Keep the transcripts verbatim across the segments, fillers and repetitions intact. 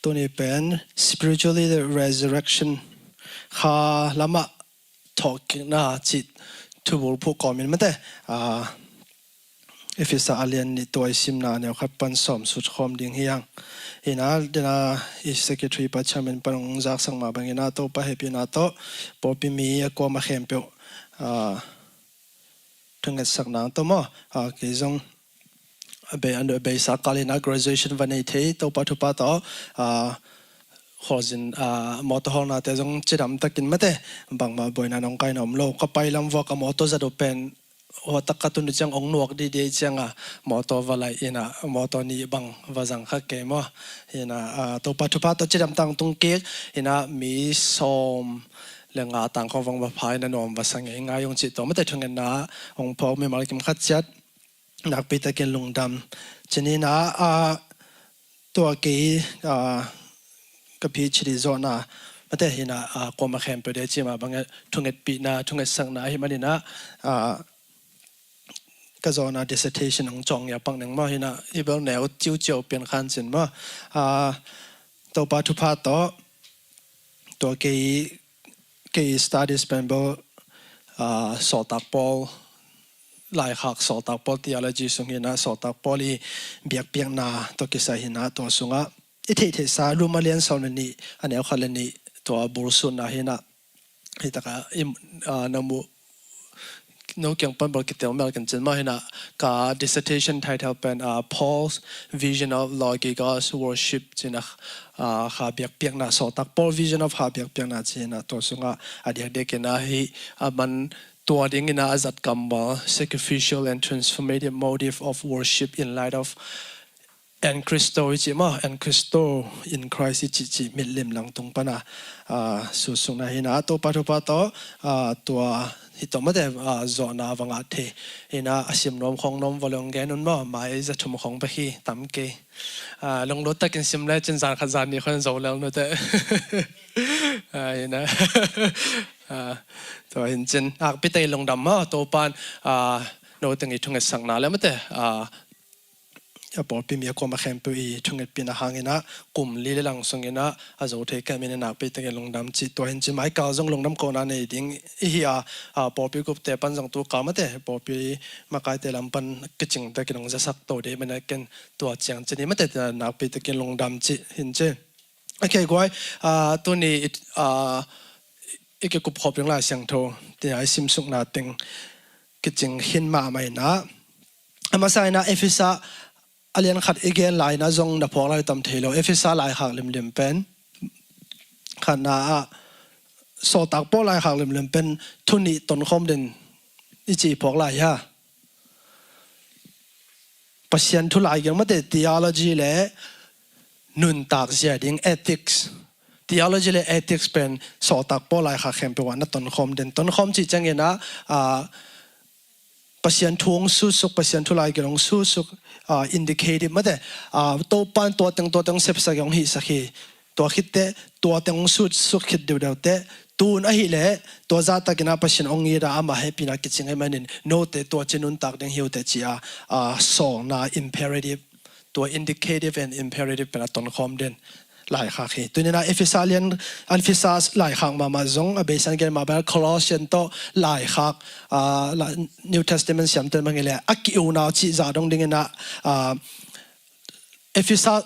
Tuni pen spiritually the resurrection, kha lamah thawhkikna cih thubul phuh kawmin mate, ah, Efesa a lian nih tua i simna a neu khat pan sawm sut khawm ding hi hang. Hina dena i secretary pa chairman pan hong zaksak mah bangina Topa hehpihna tawh pawlpi mi a kuama khempeuh, ah, thungetsak nang tawh maw, ah, kei zong a bei, a beisa kalina graduation va nei thei Topa thupha tawh, ah, hawlzin, ah, mawtaw hawlnate zong cidam takin mate, bangmah buaina nong kaina om lo. Ka pailam vua ka mawtaw zat uh pen huatak ka tun uh ciang ong nuak didi cianga mawtaw va laih ina mawtaw nih bang va zang kha kei maw. Hina, ah, Topa thupha tawh cidam tang tung kik ina mi sawm le nga tang khawng vang va pha ina nuam va sa ngei ngai ung cih tawh mate thungetna ong phawk mimal kim khat ciat nakpi takin lungdam. Cinina, ah, tua kei, ah, ka PhD zawhna mate hina, ah, kuama khempeuh de cima bangin thungetpihna thungetsakna ahi manina, ah, ka zawhna dissertation hong cawng ia pak ning maw hina i bel neu ciuciau pian khan cin maw, ah, Topa thupha tawh tua kei, kei studies pen bel, ah, sawltak pawl laikhak sawltak pawl theology sung hina sawltak pawl i biakpiakna tawh kisai hina tua sungah i theihtheihsa Rom a lian sawm le nih a neu khat le nih tua bulsutna hina. Hi taka i, ah, na mu no kiang pan bal kitel mel kan cin maw hina ka dissertation title pen, ah, Paul's Vision of Logikos Worship cina, ah, kha biakpiakna sawltak Paul Vision of kha biakpiakna cina tua sunga a diakdiak ina hi a man tua dingina a zat kammal sacrificial and transformative motive of worship in light of en Christo i cih maw, en Christo, in Christ i cih cih mitlim langtung pana, ah, susukna hina Topa thupha tawh, ah, tua hi tawh mate, ah, zawhna va ngah thei hina a sim nuam khong nuam va lung gen un maw, mai za thum khong pa hi tam kei. Ah, lunglut takin sim le cin zan khat zan ni khon zo lel nute. Ah, hina. Ah, tua hin cin nakpi takin lungdam maw, Topan, ah, no teng i thungetsakna le mate, ah, a pawlpi mi a kuama khempeuh i thungetpihna hangina kum li le lang sungina a zo thei kei mina nakpi takin lungdam cih tua hin cin mai kal zong lungdam kohna nei ding i hi a, a pawlpi gupte pan zong tu kal mate pawlpi makaite lam pan kicing takin hong zasak to dih mina ken tua ciang cin i mate nakpi takin lungdam cih hin cin. Ok, guai, ah, tuni i, ah, i kikup khop ding Lai Siangtho tina i simsukna teng kicing hin mahmah ina a masa ina Efesa a lian khat i gen lai na zong na phawk lai tam thei lo. Efesa laikhak limlim pen khatna ah sawltak Paul laikhak limlim pen thu nih tonkhawm den i ci phawk lai ha. Pasian thu lai gen mate theology le nuntak zia ding ethics. Theology le ethics pen sawltak Paul laikhak khempeuh ah na tonkhawm den. Tonkhawm cih ciangina, ah, Pasian thu hong sutsuk, Pasian thu lai gen hong sutsuk, ah, indicative mate, ah, Topan tua teng tua teng sepsak hong hihsak hi. Tua khitte tua teng hong sutsuk khit deuhdeuhte tun ahileh tua zahtakina Pasian hong ngita ama hehpihna kicing ahih manin note tua ci nuntak ding hiute ci-a, ah, sawlna imperative, tua indicative and imperative pen a tonkhawm den laikhak hi. Tunina Efesa lian, Efesa laikhak mahmah zong a beisan gen mah bel Colossian tawh laikhak, ah, New Testament siamte mangileh a ki-unau cih zah dong dingina, ah, Efesa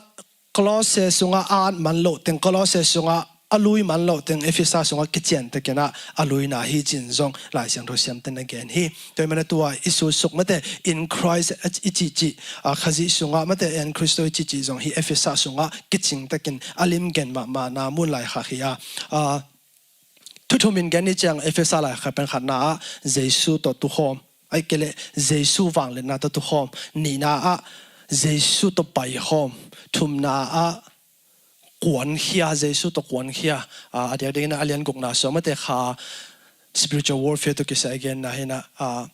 Colosse sunga a at man loh teng, Colosse sunga a lui man loh teng Efesa sunga kician tekina a luina hi cin zong Lai Siangtho siamte na gen hi. Tua i mana tua i sutsuk mate in Christ i cihcih, ah, Khazih sunga mate en Christo i cihcih zong hi Efesa sunga kicing tekin a lim gen mahmahna mun laikhak hi a, ah, thu thum in gen ni ciang Efesa laikhak pen khatna ah Jesu tawh tukhawm, ai kei leh Jesu vangliatna tawh tukhawm, nihna ah Jesu tawh paikhawm, thumna ah kuankhia, Jesu tawh kuankhia, ah, a diakdiakina a lian gukna sua mate kha spiritual warfare tawh kisai genna hina, ah,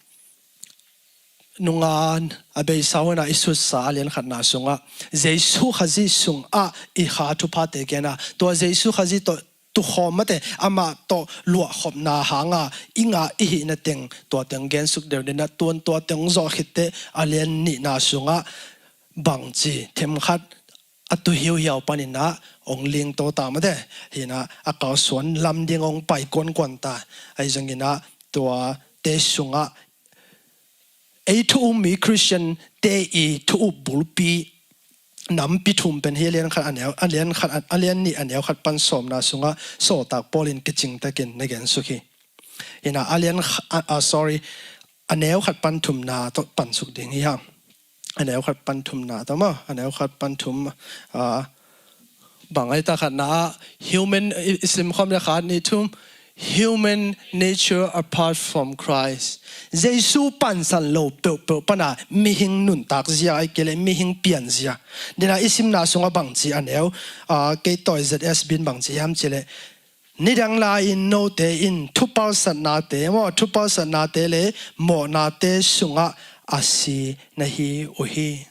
nunga a beisa huna i sutsa a lian khatna sunga Jesu Khazih sungah i kha thuphate gena tua Jesu Khazih tawh tukhawm mate amah tawh luahkhopna hanga i ngah i hihna teng tua teng gensuk deuh nina tuan tua teng zawh khitte a lian nihna sungah bangci themkhat a tu hiuhiau panin ah hong lingto ta mate. Hi-in ah a kalsuan lam ding hong pai kuankuan ta. Ahi zongin ah tuate sungah ei thu um mi Khristiante i thu up bulpi nampi thum pen hi a lian khat a neu, a lian khat a, a lian nih a neu khat pan sawmna sungah sawltak Paul in kicing takin na gensuk hi. Hi-in ah a lian kh-, a, a, sorry, a neu khat pan thumna tawh pansuk ding hi hang. A neu khat pan thumna tawh maw, a neu khat pan thum, a, bang a hi ta? Khatna ah human, i, i sim khawm le khat nih thum, human nature apart from Christ. Jesu pansan lo peuhpeuh pana mihing nuntak zia, ahih kei leh mihing pian zia. Hi-in ah i simna sungah bangci a neu, a, kei tawi Z S B in bangci hiam cih leh, nidang lai-in note in thupalsatnate maw, thupalsatnate le mawhnate sungah a si na hi uh hi.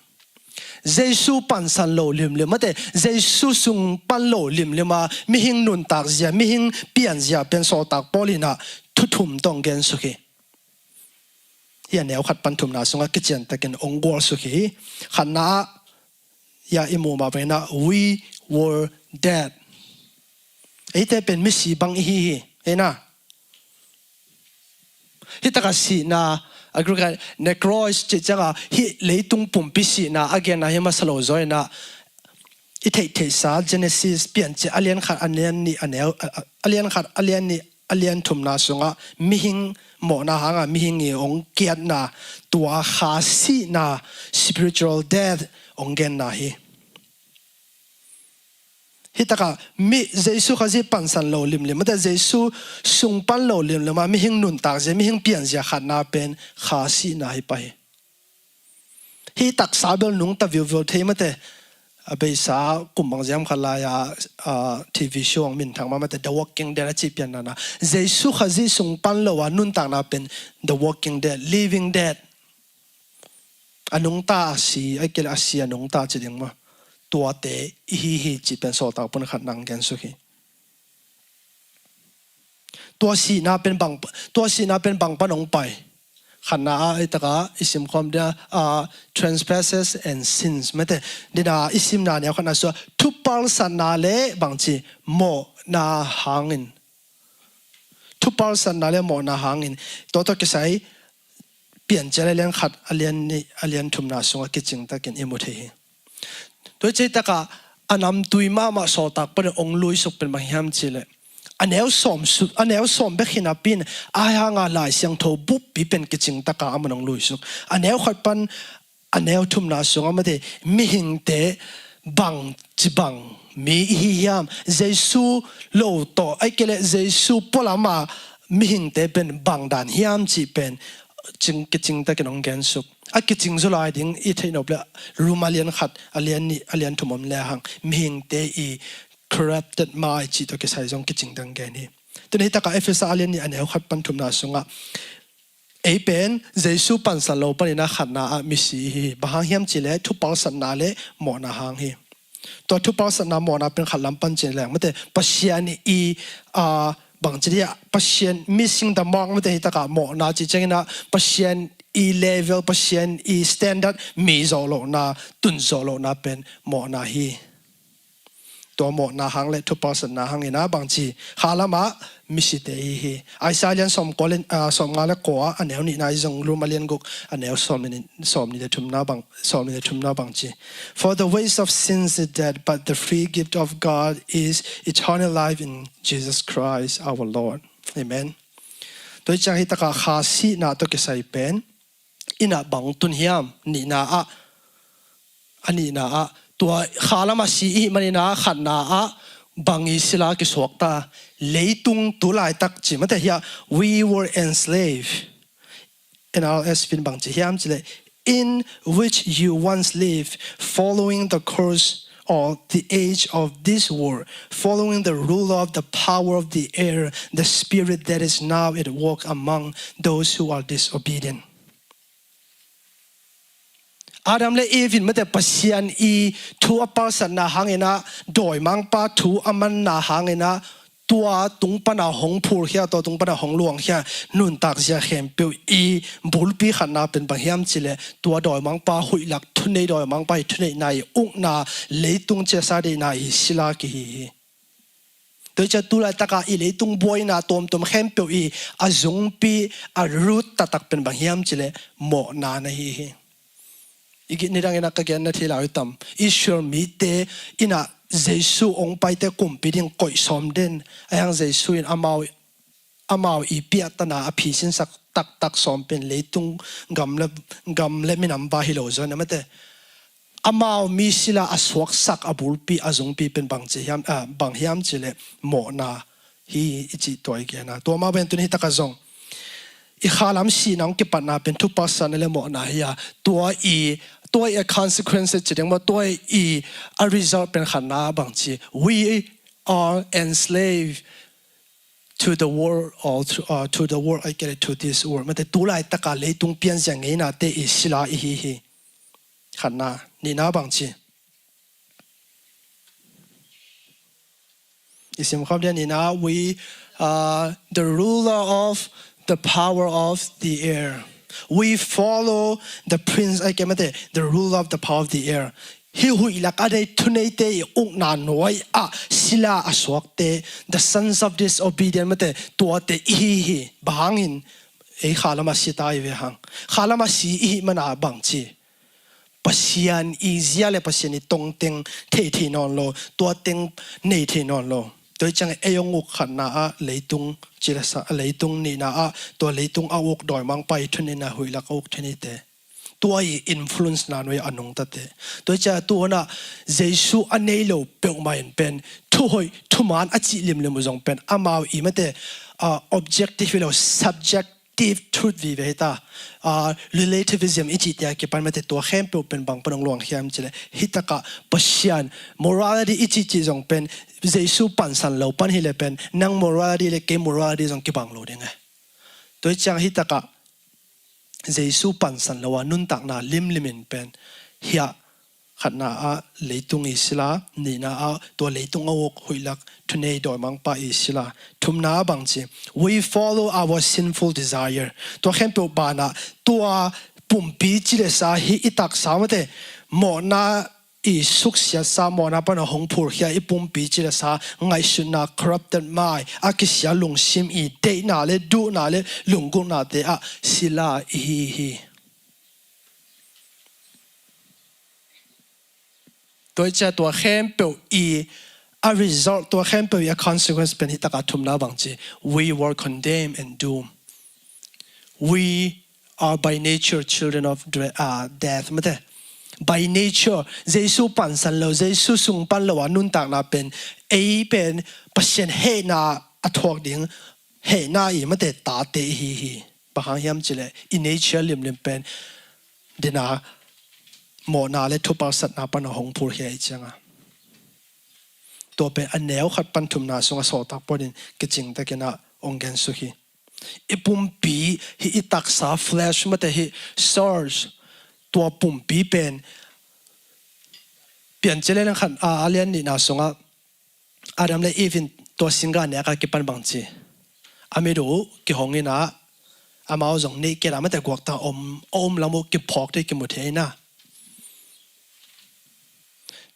Jesu pansan lo limlim mate, Jesu sung pan lo limlim a mihing nuntak zia, mihing pian zia pen sawltak Paul in ah thu thum tawh hong gensuk hi. Hi a neu khat pan thumna sungah kician takin hong gualsuk hi. Khatna ah, ya, i muh mah bangin ah, "We were dead." Eite pen misi bang i hi hi. Hi-in ah, hi takah sihna, a Greek ah nekros cih ciangah hih leitung pumpi sihna a genna hi masa lo zaw-in ah, i theihtheihsa Genesis, Piancil a lian khat a lian nih a neu, a, a, a lian khat a lian nih a lian thumna sungah mihing mawhna hanga mihing i hong kiatna, tua kha sihna, spiritual death, hong genna hi. Hi takah mi Jesu Khazih pansan lo limlim mate, Jesu sung pan lo limlim a mihing nuntak zia, mihing pian zia khatna pen kha sihna hi pah hi. Hih taksa bel nungta viuviu thei mate. A beisa kum bang ziam khat lai-a, a, T V show hong minthang mah mate, The Walking Dead a cih pian nana. Jesu Khazih sung pan lo a nuntakna pen The Walking Dead, Living Dead. A nungta a si, ahih kei leh a si a nungta ci ding maw. Tuate i hi hi cih pen sawltak Paul in khatna hong gensuk hi. Tua sihna pen bang, tua sihna pen bang pan hong pai? Khatna ah, hi takah i sim khawm dia, a, trespasses and sins mate. Hi-in ah i simna neu khatna sungah thupalsatna le bangci, mawhna hangin. Thupalsatna le mawhna hangin. Tua tawh kisai Piancil a lian khat a lian nih a lian thumna sungah kicing takin i mu thei hi. Tua hi ciang takah a namtui mahmah sawltak Paul in hong luisuk pen bang hiam cih leh, a neu sawm su-, a neu sawm bek hi napi-in, ahih hanga Lai Siangtho buppi pen kicing takah amah in hong luisuk. A neu khat pan a neu thumna sungah mate, mihingte bangci bang mi i hi hiam? Jesu lo tawh, ahih kei leh Jesu pualam a mihingte pen bang dan hiam cih pen cing, kicing takin hong gensuk. A kicing zaw lai ding i theih nop leh Rom a lian khat, a lian nih, a lian thum om le hang, mihingte i corrupted mind cih tawh kisai zong kicing takin gen hi. Tu-in hi takah Efesa a lian nih a neu khat pan thumna sungah ei pen Jesu pansan lo panin ah khatna ah misi i hi hi. Bang hang hiam cih leh thupalsatna le mawhna hang hi. Tua thupalsatna mawhna pen khat lam pan ci leng mate, Pasian i, a, bangci dia, Pasian missing the mark mate, hi takah mawhna cih ciangin ah Pasian i level, Pasian i standard mi zawh lohna, tun zawh lohna pen mawhna hi. Tua mawhna hang le thupalsatna hangin ah bangci, kha lamah misite i hi hi. Isaiah lian sawmkua le, a, sawmnga le kua a neu nihna i zong, Rom a lian guk a neu sawmnih, sawmnih le thumna bang, sawmnih le thumna bangci, "For the wages of sins is death, but the free gift of God is eternal life in Jesus Christ our Lord." Amen. Tua hi ciang hi takah kha sihna tawh kisai pen i na bang tun hiam? Nihna ah, a nihna ah, tua kha lamah si i hih manin ah khatna ah bang i sila kisuak ta? Leitung tu laitak ci mate, hiah, "We were enslaved." N R S V in bangci hiam cih leh, "In which you once lived, following the course of the age of this world, following the ruler of the power of the air, the spirit that is now at work among those who are disobedient." Adam le Eve in mate, Pasian i thu a palsatna hangin ah, dawimangpa thu a manna hangin ah, tua tung pana hong phulkhia, tua tung pana hong luangkhia nuntak zia khempeuh i bulpi khatna pen bang hiam cileh, tua dawimangpa huih lak thunei, dawimangpa i thuneihna i ukna, leitung ciasa deihna i sila kihi hi. Tua hi ciang tulaitaka i leitung buaina tuamtuam khempeuh i a zungpi, a root taktak pen bang hiam cileh mawhna na hi hi. I gih nidangin a ka genna thei lai uh tam. Israel mite in a Jesu ong paite kumpi ding koih sawm den. Ahi hang Jesu in amau, amau i piahtana a phisinsak taktak sawm pen leitung gam le, gam le minam ba hi lo zaw na mate. Amau mi sila a suaksak a bulpi a zungpi pen bang ci hiam, ah, bang hiam cileh mawhna hi i cih tua i genna. Tua mah bangin tuni hi taka zong i khalam sihna hong kipatna pen thupalsatna le mawhna hi a, tua i, tua i a consequence ci ding maw, tua i a result pen khatna bang ci, we are enslaved to the world, or to, uh, to the world, I get it, to this world. Mate tulaitaka leitung pianzia ngeinate i sila i hi hi. Khatna, nihna bang ci. I sim khawm dia nihna, we, uh, the ruler of the power of the air. We follow the prince, ai ke mate, the ruler of the power of the air. Hih huih lak a nei thuneite i ukna nuai ah sila a suakte, the sons of disobedience mate, tuate i hi hi. Bang hangin ei khalam a si ta i ve hang. Khalam a si i hi mana bang ci. Pasian i zia le Pasian i tongteng thei thei nawn lo, tua teng nei thei nawn lo. Tua hi ciang ei hong uk khatna ah leitung ci le sa, leitung nihna ah tua leitung a uk dawimangpa i thuneihna huih lak a uk thuneihte. Tua i influence na nuai a nungtate. Tua hi ciang tu hona Jesu a nei lo peuhmah in pen thuhoih thuman a cih limlim uh zong pen amau i mate, ah, objective hi lo, subject tive truth vive hi ta. Ah, relativism i cihte a kipan mate tua khempeuh pen bang pan hong luang hiam cileh. Hi taka Pasian morality i cih cih zong pen Jesu pansan lo pan hileh pen nang morality le kei morality zong kibang lo ding e. Tua hi ciang hi taka Jesu pansan lo a nuntakna limlim in pen hiah khatna ah leitung i sila, nihna ah tua leitung a uk huih lak thunei dawimangpa i sila. Thumna ah bang ci, we follow our sinful desire. Tua khempeuh banah tua pumpi ci le sa hi i taksa mate, mawhna i suksiatsa, mawhna pana hong phulkhia i pumpi ci le sa ngaihsutna, corrupted mind, a kisia lungsim i deihna le duhna le lunggulhnate ah sila i hi hi. Tua hi ciang tua khempeuh i a result, tua khempeuh i a consequence pen hi taka thumna bang ci, we were condemned and doomed. We are by nature children of dre-, uh, death. Mate, by nature Jesu pansan lo, Jesu sung pan lo a nuntakna pen ei pen Pasian hehna a thuak ding, hehna i mate tate i hi hi. Bang hang hiam cileh i nature limlim pen dena mawhna le thupalsatna pana hong phulkhia i cianga. Tua pen a neu khat pan thumna sunga sawltak Paul in kicing takin a hong gensuk hi. I pumpi hi i taksa flesh mate hi source, tua pumpi pen Piancil leh khat a, a lian nihna sunga Adam le Eve in tua singga nek a kipan bang ci. A mit uh kihong in a, amau zong neih kei a mate guakta om, a om lam uh kiphawk thei kimu thei in a.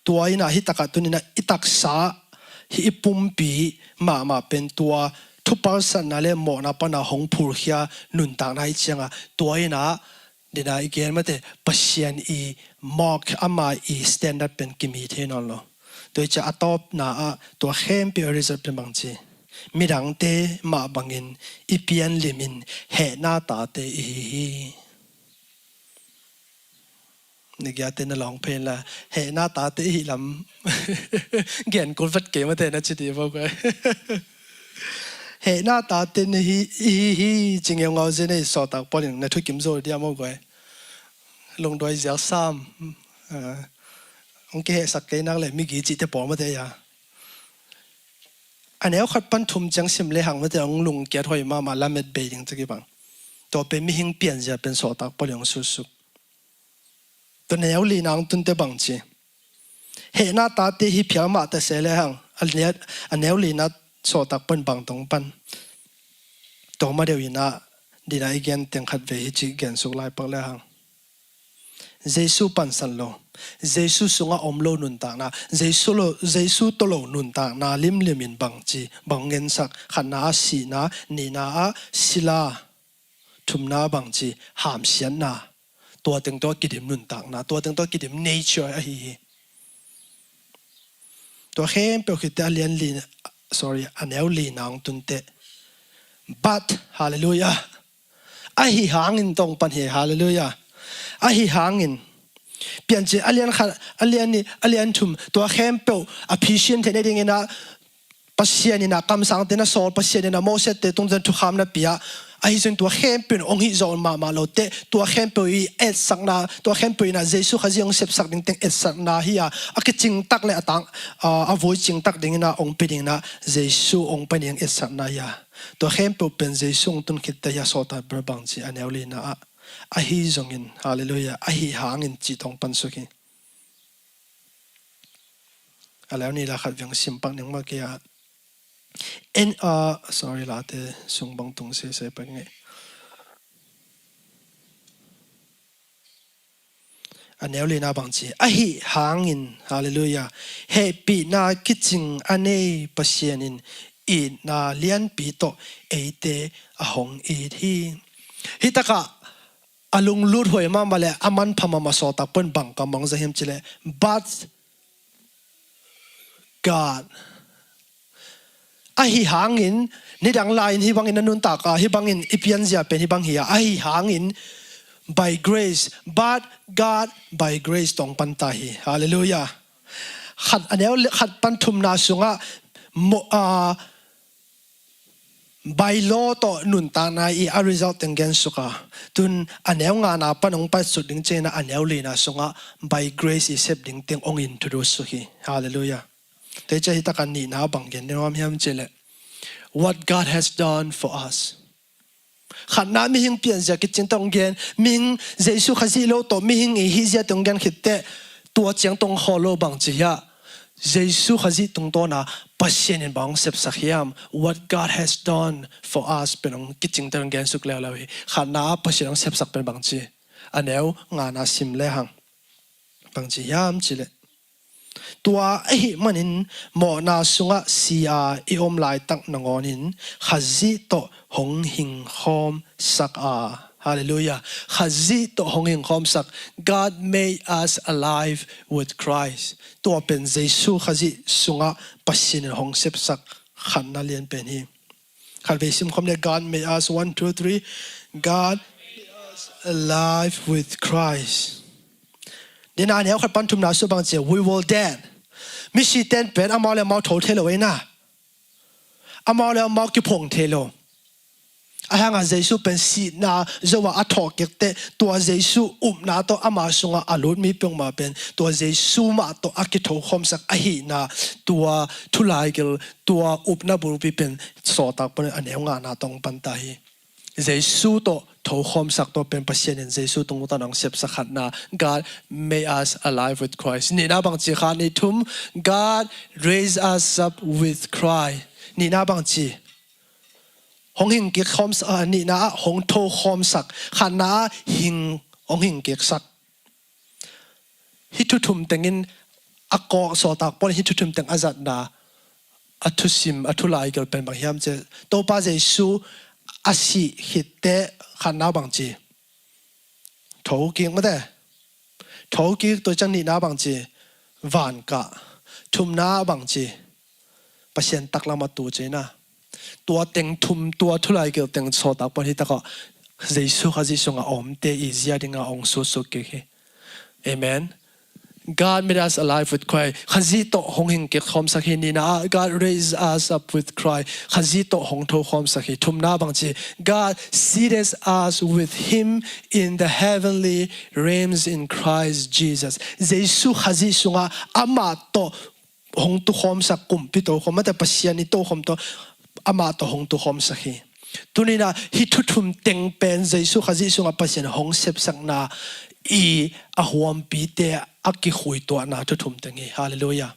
Tua in a hi taka tuni in a i taksa hi i pumpi mahmah pen tua thupalsatna le mawhna pana hong phulkhia nuntakna i cianga tua in a Dina i gen mate Pasian i mark ama i standard pen kimi thei nawn lo. Tua i cia a tawpna ah tua khempeuh a result pen bang ci. Midangte mah bangin i pianlim in hehna tate i hi hi. Na giate na lawng phen la hehna tate i hi lam gen kul vat kei mate na ci ti vo kua. Hehna tate na hi, i hi hi, ci ngeungau zen ei sawltak Paul in na thukim zo dia maw guai. Lungduai ziak sam. Ah, hong kihehsak kei nak le migi cihte pawl mate ia. A neu khat pan thum ciang sim le hang mate hong lungkiat hoi mahmah lamet bei ding cakibang. Tua pen mihing pianzia pen sawltak Paul in hong sutsuk. Tua neu lina hong tunte bang ci. Hehna tate hi phial mah ta se le hang. A neu, a neu lina sawltak pan bang tawng pan. Tawma deuh inah dinah i gen teng khat vei hi cih gen suk lai pak le hang. Jesu pansan lo. Jesu sungah om lo nuntakna. Jesu lo, Jesu tawh lo nuntakna limlim in bangci, bang ngensak, khatna ah sihna, nihna ah sila, thumna bangci, hamsiatna. Tua teng tawh kidim nuntakna, tua teng tawh kidim nature ahi hi. Tua khempeuh khitte a lian li, sorry, a neu lina hong tunte. But, hallelujah. Ahi hangin tawng pan hi, hallelujah. Ahi hangin. Piancil a lian khat, a lian nih, a lian thum, tua khempeuh a phisian theih nading inah Pasian inah kamsangte na sawl, Pasian inah Moses te tungtawn thukham na pia. Ahi zong tua khempeuh in hong hih zaw mahmah lo teh, tua khempeuh i etsakna, tua khempeuh inah Jesu Khazih hong sepsak ding teng etsakna hi a, a kicingtak le a tang, a, a vui cingtak ding inah hong pia ding inah Jesu hong pia ding etsakna hi a. Tua khempeuh pen Jesu hong tun khitte hi a, sawltak bangci a neu lina ah. Ahi zongin, hallelujah, ahi hangin cih tawng pan suk hi. A leu ni la khat viang sim pak ning mah kei a. En, ah, sorry, late sung bang tung sese pak ngei. A neu lina bangci. Ahi hangin, hallelujah. Hehpihna kicing a nei Pasian in itna lianpi tawh eite a hong it hi. Hi takah a lunglut huai mahmah le a manpha mahmah sawltak pan bang kamang za hiam cileh. But God. Ahi hangin, nidang lai-in hih bangin a nuntak a, hih bangin i pianzia pen hih bang hi a, ahi hangin, by grace, but God by grace tawng pan ta hi. Hallelujah. Khat a neu le khat pan thumna sungah, mo-, a, by law tawh nuntakna i a result teng gen suk a. Tun a neu ngana pan hong paisuk ding ciangin a neu lina sungah by grace i sep ding teng hong introduce suk hi. Hallelujah. Tei cia hi takah nihna bang gen ding om hiam cileh. What God has done for us. Khatna mihing pianzia kicing tawh hong gen, mihing Jesu Khazih lo tawh mihing i hihzia tawh hong gen khitteh, tua ciang tawh hong khawl lo bangci hiah. Jesu Khazih tungtawna Pasian in bang hong sepsak hiam. What God has done for us pen hong kicing tawh hong gen suk leuleu hi. Khatna ah Pasian hong sepsak pen bangci. A neu ngana sim le hang. Bangci hiam cileh. Tua ahih manin mawhna sungah si a i om laitak nangawnin Khazih tawh hong hingkhawm sak a. Hallelujah. Khazih tawh hong hingkhawm sak. God made us alive with Christ. Tua pen Jesu Khazih sungah Pasian in hong sepsak khatna lian pen hi. Khat vei sim khawm le, God made us, one, two, three. God made us alive with Christ. Nihna a neu khat pan thumna sungah bangci, we were dead. Misi ten pen amau le amau tho thei lo ei na. Amau le amau kiphong thei lo. A hangah Jesu pen sihna zo ah a thawh kik teh, tua Jesu upna tawh ama sungah a lut mi peuhmah pen tua Jesu mah tawh a kithokhawmsak ahihna, tua thulaigil, tua upna bulpi pen sawltak pan a neu ngana tawh hong pan ta hi. Jesu tawh thokhawmsak tawh pen Pasian in Jesu tungtawn hong sepsak khatna, God made us alive with Christ. Nihna bangci, khat nih thum, God raised us up with Christ. Nihna bangci, hong hing kik khawmsak, ah, nihna ah hong thokhawmsak, khatna ah hing, hong hing kiksak. Hih thu thum tengin a kawk, sawltak Paul in hih thu thum teng a zatna, a thusim, a thulaigil pen bang hiam cih leh, Topa Jesu a sih khitteh khatna bangci, thokik mate. Thokik, tua ciang nihna bangci, van kah. Thumna bangci, Pasian taklam a tu cihna. Tua teng thum, tua thulaigil teng sawltak Paul in hih takah Jesu Khazih sungah a omte i zia dingah hong sutsuk kik hi. Amen. God made us alive with Christ. Khazih tawh hong hing kik khawmsak hi. Nihna ah, God raised us up with Christ. Khazih tawh hong thokhawmsak hi. Thumna bangci, God seated us with him in the heavenly realms in Christ Jesus. Jesu Khazih sungah amah tawh hong tukhawmsak, kumpi tokhawm, mate, Pasian i tokhawm tawh, amah tawh hong tukhawmsak hi. Tuni-in ah hih thu thum teng pen Jesu Khazih sungah Pasian hong sepsakna i a huampite a kikhuituahna thu thum teng hi. Halleluiah.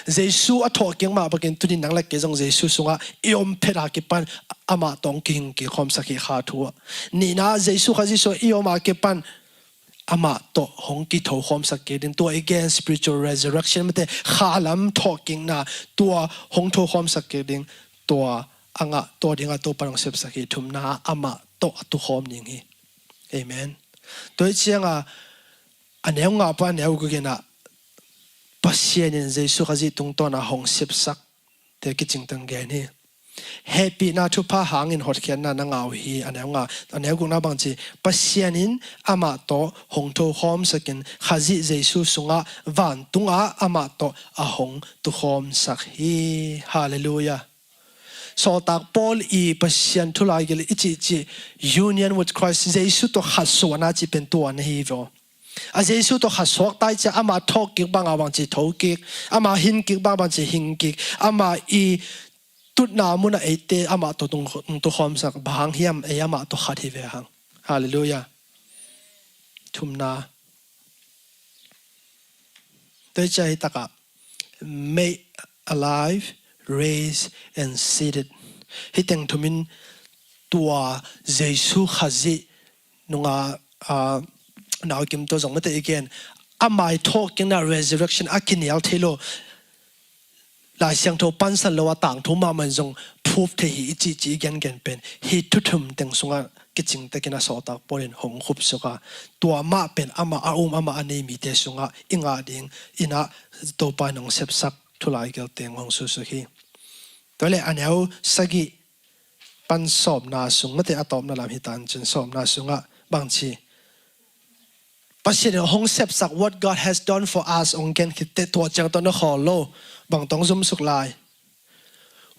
Jesu a thawhkik mah bangin tuni nang le kei zong Jesu sungah i om phet a kipan amah tawh hong kihing kikhawmsak hi kha thu ah. Nihna, Jesu Khazih sungah i om a kipan amah tawh hong kithokhawmsak kik ding, tua i gen spiritual resurrection, mate khalam thawhkikna, tua hong thokhawmsak kik ding, tua a ngah, tua dingah Topa hong sepsak hi. Thumna, amah tawh a tukhawm ding hi. Amen. Tua hi cianga a neu nga pan a neu guk in ah Pasian in Jesu Khazih tungtawn a hong sepsak te kicing teng gen hi. Hehpihna thupha hangin hotkhiatna na ngah uh hi. A neu nga, a neu gukna bangci, Pasian in amah tawh hong thokhawmsakin Khazih Jesu sungah vantungah amah tawh a hong tukhawmsak hi. Halleluiah. Sawltak Paul i Pasian thu laigil i cihcih, union with Christ, Jesu tawh khat suahna cih pen tua na hi vaw. A Jesu tawh khat suak tai ciah ama thawhkik banga bangci thokik, ama hinkik banga bangci hingkik, ama i tutna munah eite amah tawh tung, tukhawmsak. Bang hang hiam? Ei amah tawh khat hi ve hang. Halleluiah. Thumna, tua hi ciah hi takah made alive, raised and seated. Hih teng thumin tua Jesu Khazih nunga, ah, naukim tua zong mate i gen, ama i thawhkikna, resurrection, a kinial thei lo. Lai Siangtho pansan lo a tangthu mahmah in zong proof thei hi i cihcih i gengen pen hih thu thum teng sungah kicingtakin a sawltak Paul in hong khupsuk a, tua mah pen amah a um, amah a nei mite sungah i ngah ding in ah Topa in hong sepsak thu laigil teng hong susuk hi. Tua leh a neu sagih pan sawmna sung, mate a tawpna lam hi tancin, sawmna sungah bangci, Pasian in hong sepsak, what God has done for us, hong gen khit teh tua ciang tawh na khawl lo. Bang tawh hong zumsuk lai?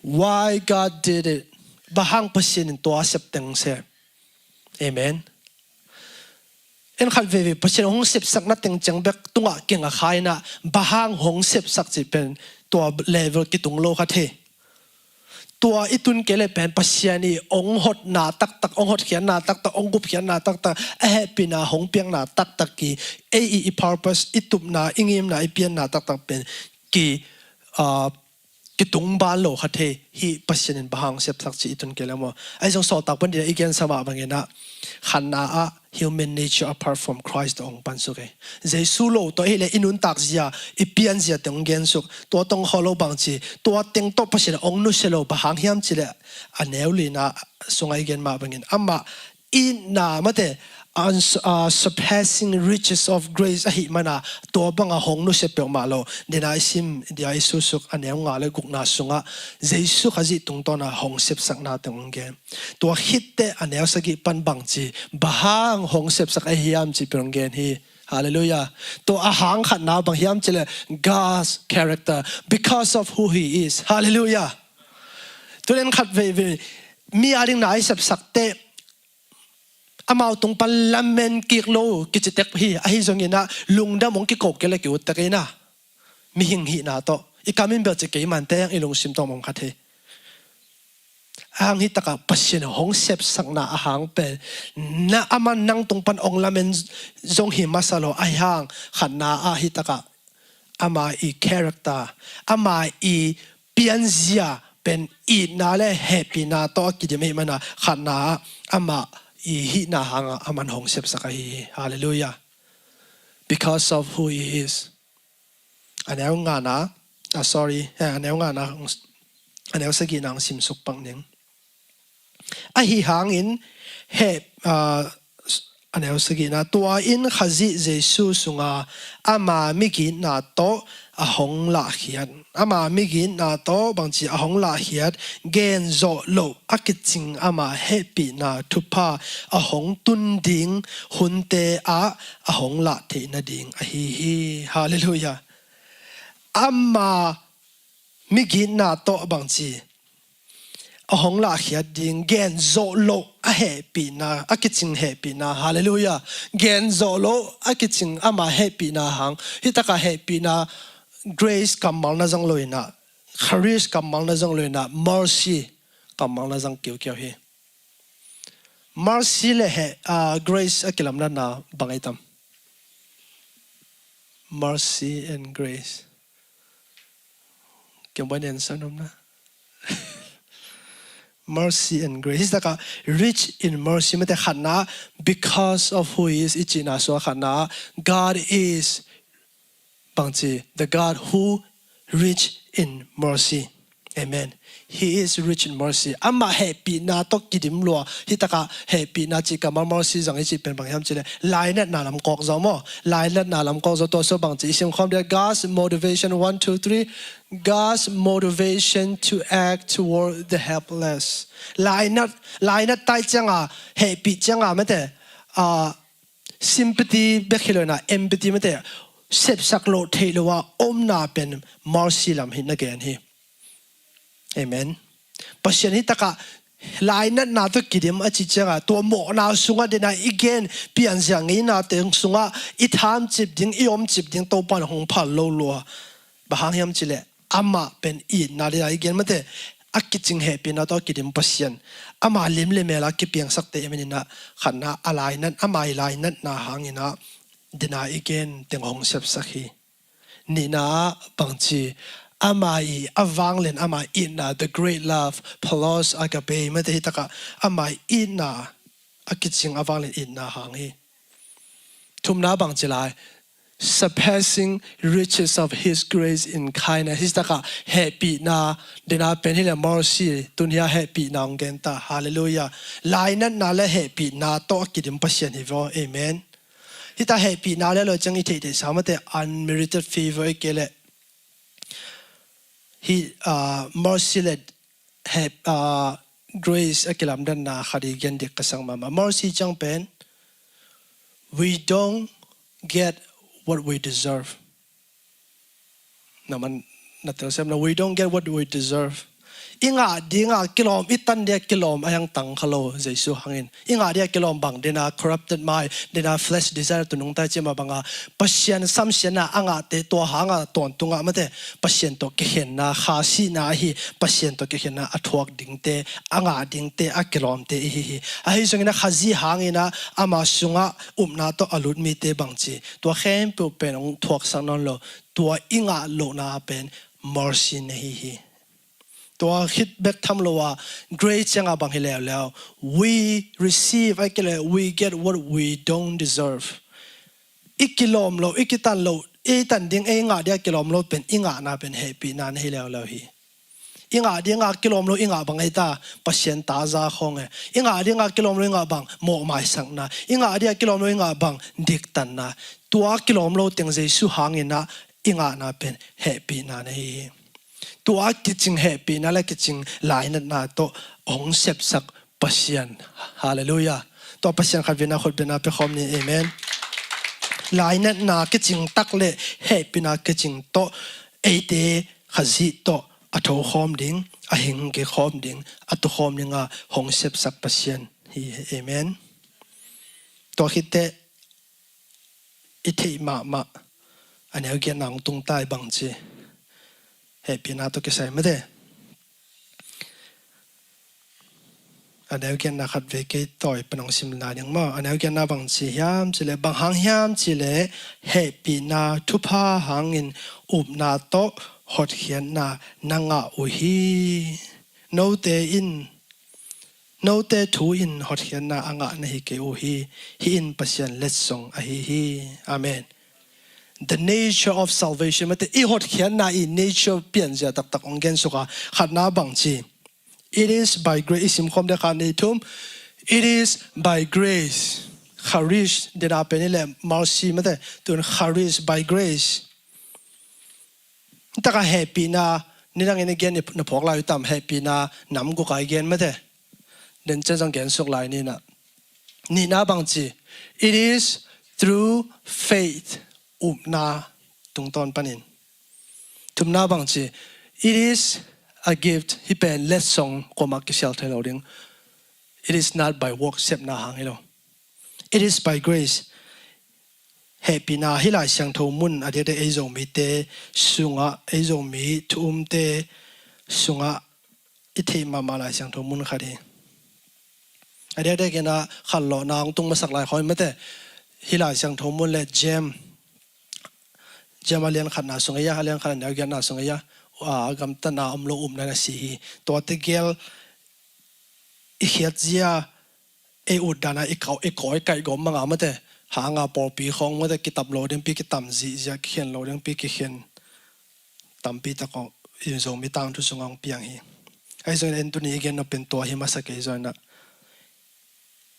Why God did it? Bang hang Pasian in tua sep teng se? Amen. En khat veve Pasian hong sepsakna teng ciang bek tungah keng a kha in ah, bang hang hong sepsak cih pen tua level kitung lo kha thei. Tua i tun kei leh pen Pasian i hong hotna taktak, hong hotkhiatna taktak, hong gupkhiatna taktak, a hehpihna hong piakna taktak, i ei i, i purpose, i tupna, i ngimna, i pianna taktak pen ki, ah, kitung ban lo kha thei. Hih Pasian in bang hang sepsak cih i tun kei leh maw. Ahi zong sawltak Paul in i gensa mah bangin ah, khatna ah human nature apart from Christ tawh hong pansuk hi. Jesu lo tawh ahih leh i nuntak zia, i pian zia teng hong gensuk. Tua tawh hong khawl lo bangci, tua teng tawh Pasian hong nusia lo, bang hang hiam cih leh a neu lina sungah i gen mah bangin amah itna, mate, uns-, ah, surpassing riches of grace ahih mana tua banga hong nusia peuhmah lo. Dena i sim, dia i susuk a neu nga le gukna sungah Jesu Khazih tungtawna hong sepsakna teng hong gen. Tua khit teh a neu sagih pan bangci, bang hang hong sepsak ahi hiam cih pen hong gen hi. Halleluiah. Tua a hang khatna bang hiam cih leh God's character, because of who He is. Halleluiah. Tua leh en khat veve mi a ding na i sepsak teh amau tung pan lamen kik lo kici tek hi. Ahi zongin ah lungdam hong kiko kei leh ki-ut tek in ah, mihing hihna tawh i kam in bel ci kei mah teh i lungsim tawh mong kha thei. A hang hih takah Pasian hong sepsakna a hang pen, na aman nang tung pan hong lamen zong hi masa lo. Ahi hang khatna ah hih takah ama i character, ama i pianzia pen itna le hehpihna tawh a kidim ahih mana khatna ah ama i hihna hangah aman hong sepsak ahi hi. Halleluiah. Because of who He is. A neu ngana, ah, sorry, eh, a neu ngana, a neu sagihna hong simsuk pak ning. Ahi hangin he, ah, a neu sagihna, tua in Khazih Jesu sunga ama migitna tawh a hong lahkhiat, ama migitna tawh bangci a hong lahkhiat, genzawh loh a kicing ama hehpihna thupha a hong tun ding hunte ah a hong lah theih nading ahi hi. Halleluiah. Ama migitna tawh bangci a hong lahkhiat ding, genzawh loh a hehpihna, a kicing hehpihna. Halleluiah. Genzawh loh a kicing ama hehpihna hang. Hih takah hehpihna, grace kammal na zang lo in ah, charis kammal na zang lo in ah, mercy kammal na zang kiukiau hi. Mercy le he, ah, grace a kilamdanna bang ei tam? Mercy and grace. Kiang buai nen sa nom na. Mercy and grace. Hih takah rich in mercy mate khatna, because of who he is i cihna sua khatna, God is bangci, the God who rich in mercy. Amen. He is rich in mercy. Amah hehpihna tawh kidim lua. Hih takah hehpihna cih kammal mercy zang i cih pen bang hiam cih leh lainatna lam kawk zaw maw. Lainatna lam kawk zaw tua sua bangci i sim khawm dia God's motivation, one, two, three. God's motivation to act toward the helpless. Lainat, lainat tai cianga, hehpih cianga mate, ah, sympathy bek hi lo na, empathy mate, sepsak loh theih lo a omna pen mercy lam hi na gen hi. Amen. Pasian hih takah lainatna tawh kidim a cih cianga tua mawhna sungah dena i gen pianzia ngeina teng sungah i thamcip ding, i omcip ding Topa in hong phal lo lua. Bang hang hiam cih leh amah pen itna dena i gen mate, a kicing hehpihna tawh a kidim Pasian, ama lim le mel a kipiangsakte i min inah khatna a lainat, ama i lainatna hang inah dena i gen teng hong sepsak hi. Nihna ah bangci, ama i a vanglian, ama itna, the great love, philos agape mate, hih takah ama i itna a kicing a vanglian itna hang hi. Thumna bangci lai, surpassing riches of his grace in kindness. Hih takah hehpihna dena pen hi le mercy, tun hia hehpihna hong gen ta. Halleluiah. Lainatna le hehpihna tawh a kidim Pasian hi vaw. Amen. Hih ta hehpihna le lo ciang i theihtheih sa mate unmerited favor i ke le hih, ah, mercy le heh, ah, grace a kilamdanna khat i gen dik ka sang mahmah. Mercy ciang pen, we don't get what we deserve. Na man na tel sem na, we don't get what we deserve. I ngah dinga kilawm, i tan dia kilawm a hiang tang kha lo Jesu hangin. I ngah dia kilawm bang dena corrupted mind, dena flesh desire tu nungtai cima banga Pasian samsiatna a ngahte tua hanga tawntunga mate Pasian tawh kikhenna, kha sihna ahi, Pasian tawh kikhenna a thuak dingte, a ngah dingte, a kilawmte ihi hi. Ahi zongina Khazih hangina ama sunga upna tawh a lut mite bangci, tua khempeuh pen hong thuaksak nawn lo. Tua i ngah lohna pen mercy na hi hi. Tua khit bek tham lo a, grace cianga bang hi leuleu, we receive, a hi kei le we get what we don't deserve. I kilawm lo, i kitan lo, i tan ding, i ngah dia kilawm lo pen, i ngahna pen hehpihna na hi leuleu hi. I ngah dinga kilawm lo, i ngah bang ei ta, Pasian ta za khawng e. I ngah dinga kilawm lo, i ngah bang mawhmaisakna. I ngah dia kilawm lo, i ngah bang diktanna. Tua kilawm lo teng Jesu hangina i ngahna pen hehpihna na hi hi. Tua kicing hehpihna le kicing lainatna tawh hong sepsak Pasian. Halleluiah. Tua Pasian khat vina khut bena pe khawm ni. Amen. Lainatna kicing tak le hehpihna kicing tawh eite Khazih tawh a tho khawm ding, a hing kik khawm ding, a tu khawm dinga hong sepsak Pasian hi. Amen. Tua khitteh i theih mahmah a neu giatna hong tung ta i bangci, hehpihna tawh kisai mate. A neu giatna khat vei kei tawi pan hong sim lai ding maw. A neu giatna bangci hiam cih leh, bang hang hiam cih leh hehpihna thupha hangin upna tawh hotkhiatna na ngah uh hi. Note in, note thu in hotkhiatna a ngah na hi kei uh hi. Hih in Pasian letsong ahi hi. Amen. The nature of salvation mate, i hotkhiatna i nature pianzia taktak hong gen suk a, khatna bangci, it is by grace. I sim khawm dia khat ni thum. It is by grace. Charis dena pen i le mercy mate, tun charis, by grace. Taka hehpihna, ni dangin i gen na phawk lai uh tam, hehpihna nam guk a i gen mate. Den ciang zong gen suk lai ni na. Nihna bangci, it is through faith, upna tungtawn panin. Thumna bangci, it is a gift, hih pen letsong, kuamah kisial thei lo ding. It is not by work, sepna hang hi lo. It is by grace. Hehpihna hih Lai Siangtho mun a diakdiak ei Zomite sungah, ei Zomi thu umte sungah i theih mahmah Lai Siangtho mun khat hi. A diakdiak inah khanlawhna hong tung masak lai khawng mate, hih Lai Siangtho mun le James, James a lian khatna sung ei a, a lian khat a neu giatna sung ei a, gamtatna om lo upna na si hi. Tuate gel i khiatzia ei utdana i kawi kaih gawm manga mate, hanga pawlpi khawng mate, kitap lo dingpi kitam zihziah, kikhen lo dingpi kikhen, tampi tak aw i Zomi tangthu sungah hong piang hi. Ahi zongin en tuni i gen nop pen tua hi masa kei zaw inah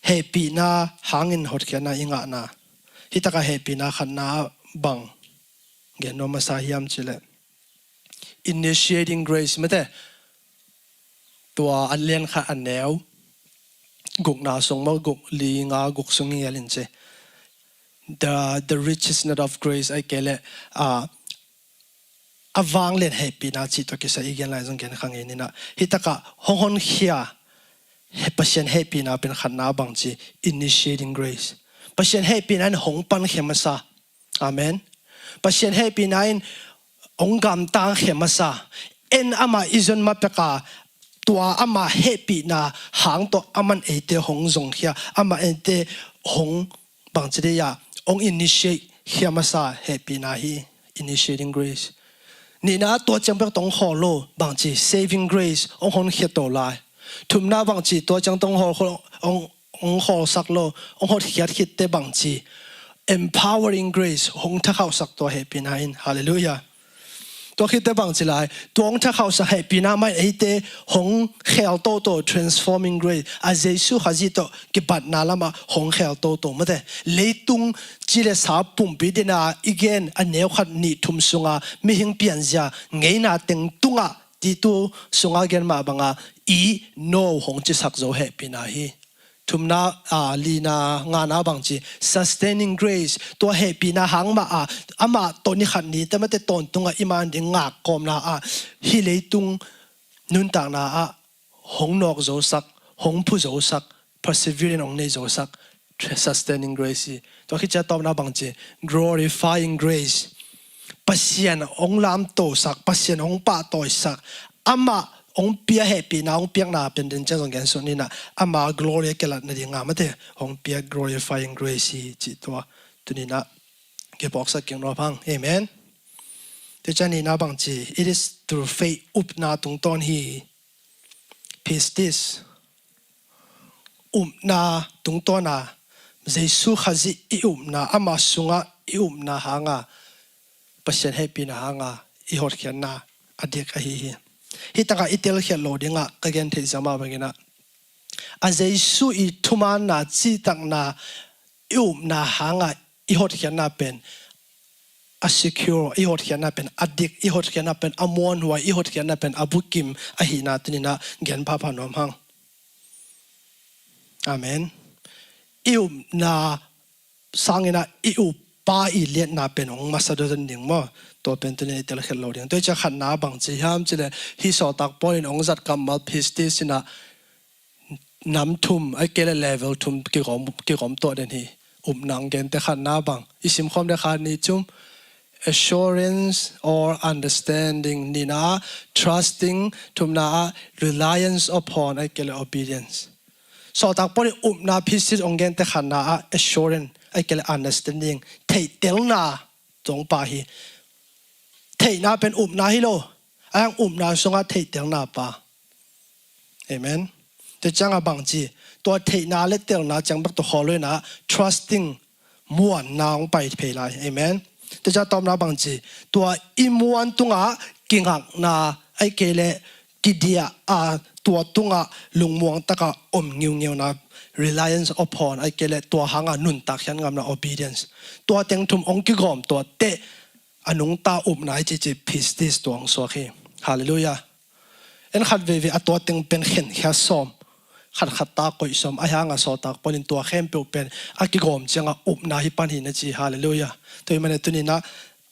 hehpihna hangin hotkhiatna i ngahna. Hitakah hehpihna khatna bang gen nuam masa hiam cileh initiating grace mate. Tua a lian khat a neu gukna sung maw, guk li nga guk sung i ngelin ci. The, the richness of grace ai kei leh a vanglian hehpihna cih tawh kisai i gen lai zong gen kha ngei ninah. Hitakah hong honkhia Pasian hehpihna pen khatna bangci initiating grace. Pasian hehpihna in hong pankhia masa. Amen. Pasian hehpihna in hong gamtangkhia masa. En amah i zon ma peka tua amah hehpihna hang tawh aman eite hong zongkhia, amah eite hong bangci dei ah hong initiate khia masa hehpihna hi. Initiating grace. Nihna tua ciang bek tawh hong khawl lo bangci saving grace hong honkhia to lai. Thumna bangci tua ciang tawh hong khawl, hong, hong khawlsak lo, hong hotkhiat khitte bangci empowering grace hong thakhauhsak tua hehpihna in. Halleluiah. Tua khitte bangci lai, tua hong thakhauhsak hehpihna mah in eite hong khel toto, transforming grace, a Jesu Khazih tawh kibatna lamah hong khel toto mate. Leitung ci le sa pumpi dina i gen a neu khat nih thum sunga mihing pianzia ngeina teng tungah Titu sunga gen mah banga i no hong cisak zo hehpihna hi. Thumna, a, lina, ngana bangci sustaining grace, tua hehpihna hang mah a, amah tawh ni khat ni te mate tawntungah i man ding ngakkawmna ah hih leitung nuntakna ah hong nawk zosak, hong phu zosak, perseverance hong nei zosak, sustaining grace hi. Tua khit ciang tawpna bangci glorifying grace. Pasian hong lamtosak, Pasian hong pahtawisak, amah hong pia hehpihna hong piakna pen den ciang zong gen suk ninah, ama glory a kilat nadinga mate hong pia glorifying grace hi cih tua tuninah kiphawksak kik nuam hang. Amen. Tua ciang nihna bangci, it is through faith, upna tungtawn hi. Pistis, upna tungtawna, Jesu Khazih i upna, ama sungah i upna hanga Pasian hehpihna hanga i hotkhiatna a dik ahi hi. Hitakah i telkhiat lo dingah ka gen theih zia mah banginah a Jesu i thumaanna, citakna, i upna hanga i hotkhiatna pen a secure, i hotkhiatna pen a dik, i hotkhiatna pen a muanhuai, i hotkhiatna pen a bukim ahihna tuninah gen phapha nuam hang. Amen. I upna sanginah i uppa i liatna pen hong masa dodon ding maw? Tua pen tunin i telkhiat lo ding. Tua i ciah khatna bangci hiam cileh hih sawltak Paul in hong zat kammal Pistis inah nam thum ai kei le level thum kigawm, kigawm tuah den hi. Upna hong gente khatna bang i simkhawm de kha ni cum, assurance or understanding, nihna ah trusting, thumna ah reliance upon ai kei le obedience. Sawltak Paul in upna Pistis hong gente khatna ah assurance ai kei le understanding, theihtelna zong pah hi. Theihna pen upna hi lo, a hang upna sungah theihtelna pah. Amen. Tua ciangah bangci, tua theihna le telna ciang bek tawh khawl lo inah trusting, muanna hong pai phei lai. Amen. Tua ciang tawpna bangci, tua i muan tungah kingakna ai kei le kidiah a, tua tungah lungmuang takah om ngiungiuna, reliance upon ai kei le tua hanga nuntak khiat ngamna, obedience. Tua teng thum hong kigawm tua teh a nungta upna i cici Pistis tua hong suak hi. Halleluiah. En khat veivei a tua teng pen khenkhia sawm, khatkhatta koih sawm, a hanga sawltak Paul in tua khempeuh pen a kigawm ciangah upna hi pan hi na ci. Halleluiah. Tua i mane tuninah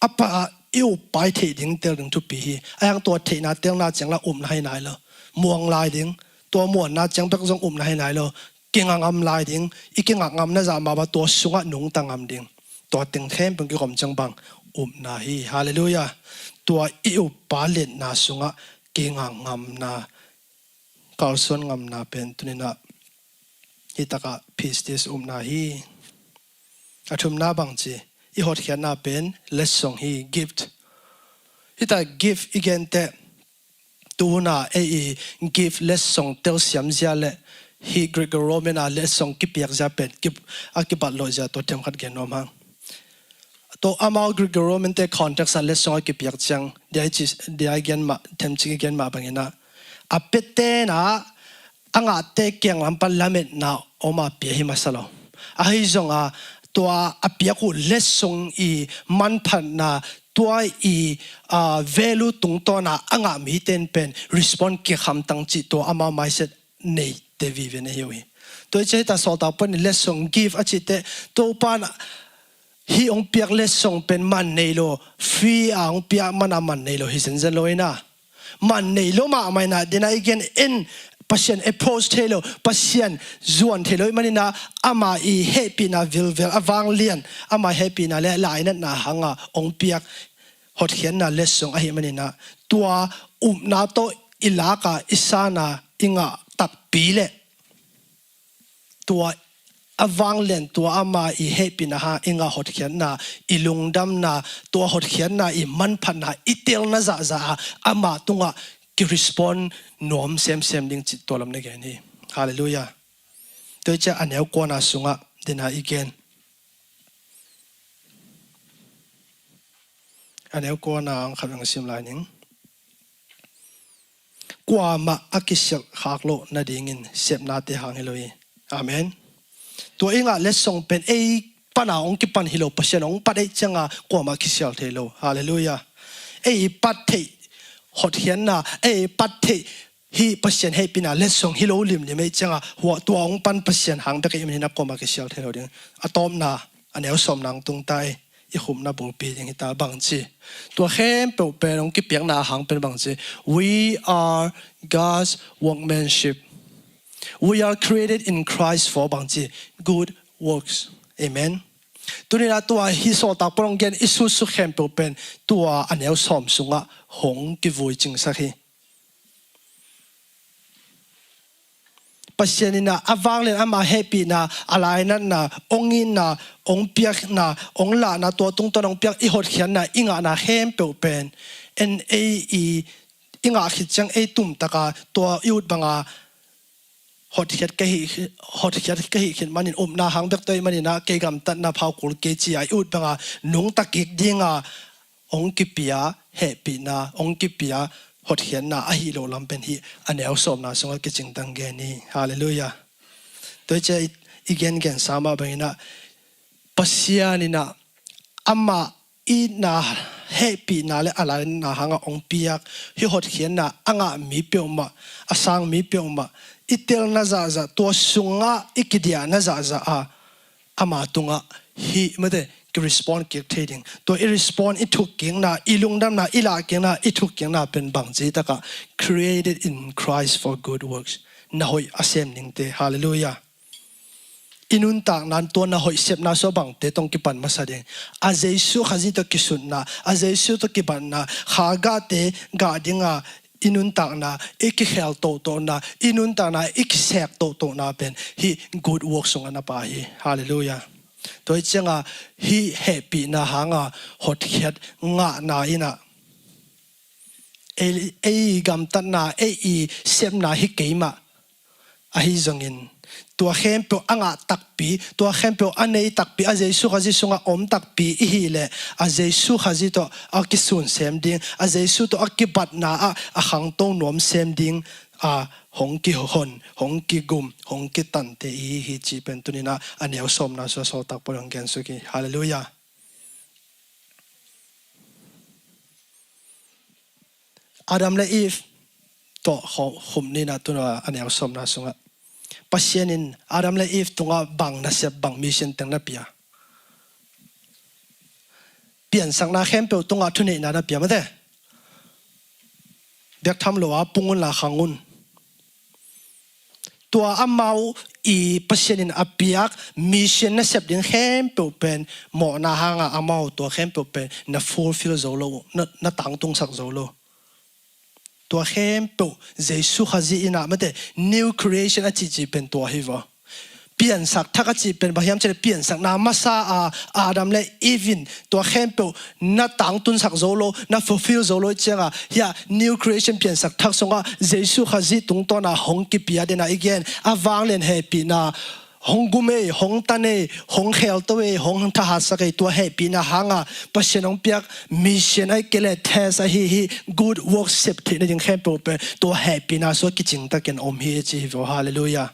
a pa i uppa i theih ding tel ding thupi hi. A hang tua theihna telna ciang la upna hi nai lo, muang lai ding. Tua muanna ciang bek zong upna hi nai lo, kinga ngam lai ding. I kinga ngamna zah mah bang tua sungah nungta ngam ding. Tua teng khempeuh kigawm ciang bang upna hi. Halleluiah. Tua i uppa liatna sungah kinga ngamna, kalsuan ngamna pen tuninah hitakah Pistis upna hi. A thumna bangci, i hotkhiatna pen letsong hi, gift. Hitak gift i gente Tuna ei i gift letsong telsiam zia le hih Greco-Roman a letsong kipiak zia pen a kibat loh zia tua themkhat gen nuam hang. Tua amau Greco-Roman te context ah letsong a kipiak ciang dia i gen mah, themcik i gen mah bangin ah, a piaten ah a ngahte kiang lam pan lametna om a pia hi masa lo. Ahi zongin tua a piak uh letsong i manphatna, tua i value tungtawn a a ngah mite in pen respond kik hamtang cih tua amau mindset neite vive na hi uh hi. Tua i cih hi ta, sawltak Paul in letsong gift a cihte, Topa in hih hong piak letsong pen man nei lo, free a hong piak man a man nei lo hi zenzen lo hi na. Man nei lo mahmah in ah, dena i gen en, Pasian approach thei lo, Pasian zuan thei lo ahih manin ah, ama i hehpihna vilvel a vanglian, ama i hehpihna le lainatna hanga hong piak hotkhiatna letsong ahih manin ah, tua upna tawh i lak a i san a i ngah takpi le tua a vanglian, tua ama i hehpihna hang i ngah hotkhiatna, i lungdamna, tua hotkhiatna i manphatna i telna zahzah a ama tungah kirespond nuam semsem ding cih tua lam na gen hi. Halleluiah. Tua i cih a neu kuana sungah dena i gen, a neu kuana ang khat ang sim lai ning. Kuamah a kisialh khak loh nadingin sepnate hang hi lo hi. Amen. Tua i ngah letsong pen ei pana hong kipan hi lo, Pasian hong pat ei cianga kuamah kisial thei lo. Halleluiah. Ei i pat theih hotkhiatna, ei i pat theih hih Pasian hehpihna letsong hi lo limlim ei cianga, hua tua hong pan Pasian hang bek ei manin a kuamah kisial thei lo ding. A tawpna, a neu sawmna ang tung ta ei. I khupna bulpi ding hi ta, bangci. Tua khempeuh pen hong kipiakna hang pen bangci. We are God's workmanship. We are created in Christ for bangci. Good works. Amen. Tuni-in ah tua hih sawltak Paul hong gen i sutsu khempeuh pen tua a neu sawm sungah hong kivui cingsak hi. Pasian in ah a vanglian ama hehpihna, a lainatna, hong itna, hong piakna, hong lahna, tua tungtawn hong piak i hotkhiatna, i ngahna khempeuh pen en ei i, i ngah khit ciang ei tumtaka tua i ut banga hotkhiat ka hih, hotkhiat ka hih khit manin upna hang bek tua ahih manin ah kei gamtatna phau kul kei ci-a i ut banga nungta kik dinga hong kipia hehpihna, hong kipia hotkhiatna ahi lo lam pen hih a neu sawmna sungah kicingtang gen hi. Halleluiah. Tua i cih i gengen sa mah bangin ah Pasian in ah ama itna, hehpihna le a lainatna hanga hong piak hih hotkhiatna a ngah mi peuhmah, a sang mi peuhmah, i telna zahzah, tua sungah i kidiahna zahzah a ama tungah hih mate kirespond kik thei ding. Tua i respond, i thukkikna, i lungdamna, i lahkikna, i thukkikna pen bangci takah created in Christ for good works. Na hoih a sem dingte. Halleluiah. I nuntakna tua na hoih sepna sua bangte tawh kipan masa ding. A Jesu Khazih tawh kisutna, a Jesu tawh kibatna, kha gahte gah dinga i nuntakna i kikhel tohtohna, i nuntakna i kisek tohtohna pen hih good work sungah na pha hi. Halleluiah. Tua hi cianga hih hehpihna hanga hotkhiat ngahna in ah ei, ei gamtatna, ei i sepna hi kei mah. Ahi zongin tua khempeuh a ngah takpi, tua khempeuh a nei takpi, a Jesu Khazih sungah om takpi i hih leh, a Jesu Khazih tawh a kisun sem ding, a Jesu tawh a kibatna ah a khangto nuam sem ding a hong kihon, hong kigum, hong kitante i hi hi cih pen tuni-in ah a neu sawmna sua sawltak Paul hong gensuk hi. Halleluiah. Adam le Eve tawh kho-, khum ni-in ah tuna a neu sawmna sungah Pasian in Adam le Eve tungah bang nasep, bang mission teng na pia? Piansakna khempeuh tungah thuneihna na pia mate. Biak tham lo a pung unla khang un. Tua amau i Pasian in a piak mission nasep ding khempeuh pen mawhna hanga amau tua khempeuh pen na fulfill zo lo, na, na tangtungsak zo lo. Tua khempeuh Jesu Khazih in ah mate, new creation a cihcih pen tua hi vaw. piansak thak a cih pen bang hiam cih leh piansakna masa a Adam le Eve in tua khempeuh na tangtunsak zo lo, na fulfill zo lo i ciangah hiah new creation piansak thak sungah Jesu Khazih tungtawna hong kipia dena i gen a vanglian hehpihna hong gum ei, hong tan ei, hong khelto ei, hong thahatsak ei, tua hehpihna hanga Pasian hong piak mission ahi kei leh test ahi hi, good work sep theihna ding khempeuh pen tua hehpihna sua kicingtakin om hi ci hi vo. Halleluiah.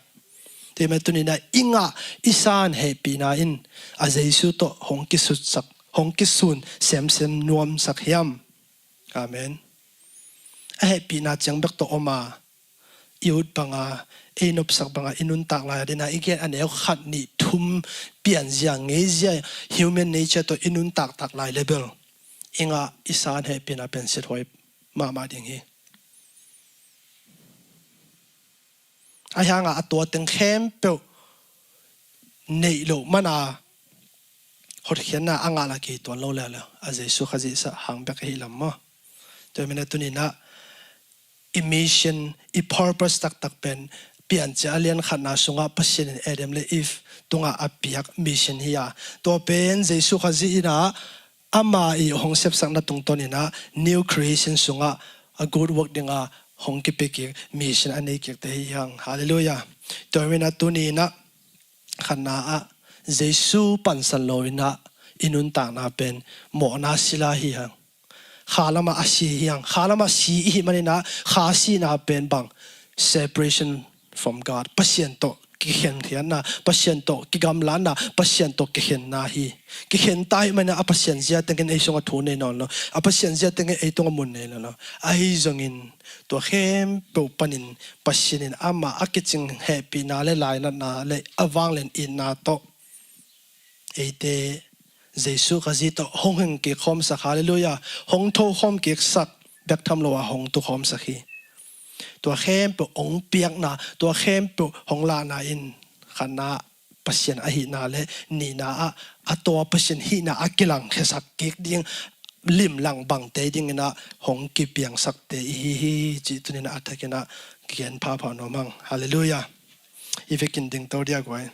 Tua hi mah tuni-in ah i ngah i san hehpihna in a Jesu tawh hong kisutsak, hong kisun semsem nuamsak hiam? Amen. A hehpihna ciang bek tawh om a, i ut banga, ei nopsak banga i nuntak lai a dena i gen a neu khat nih thum pianzia ngeizia human nature tawh i nuntaktak lai le bel i ngah i san hehpihna pen siathuai mahmah ding hi. Ahi hanga a tua teng khempeuh neih loh mana hotkhiatna a ngah lah kituan lo leuleu a Jesu Khazih sah hang bek ahi lam maw? Tua hi mah tuni-in ah i mission, i purpose taktak pen Piancil a lian khatna sungah Pasian in Adam le Eve tungah a piak mission hi a, tua pen Jesu Khazih in ah ama i hong sepsakna tungtawnin ah new creation sungah a good work dinga hong kipia kik mission a nei kikte hi hang. Halleluiah. Tua hi mah tuni-in ah khatna ah Jesu pansan lo-in ah i nuntakna pen mawhna sila hi hang. Kha lamah a si hi hang. Kha lamah si i hih manin ah kha sihna pen bang? Separation from God. Pasian tawh kikhenkhiatna, Pasian tawh kigamlatna, Pasian tawh kikhenna hi. Kikhen ta i hih manin ah a Pasian zia tengin ei sungah thu nei nawn lo, a Pasian zia tengin ei tungah mun nei nawn lo. Ahi zongin tua khempeuh panin Pasian in amah a kicing hehpihna le lainatna le a vanglian itna tawh eite Jesu Khazih tawh hong hing kik khawmsak, halleluiah, hong tho khawm kiksak bek tham lo a hong tu khawmsak hi. Tua khempeuh hong piakna, tua khempeuh hong lahna in khatna Pasian ahihna le nihna ah a tua Pasian hihna a kilangkhiasak kik ding limlang bangte dingin ah hong kipiangsakte i hi hi cih tuni-in ah a thakin ah kigen phapha nuam hang. Halleluiah. I vekin dingto dia guai.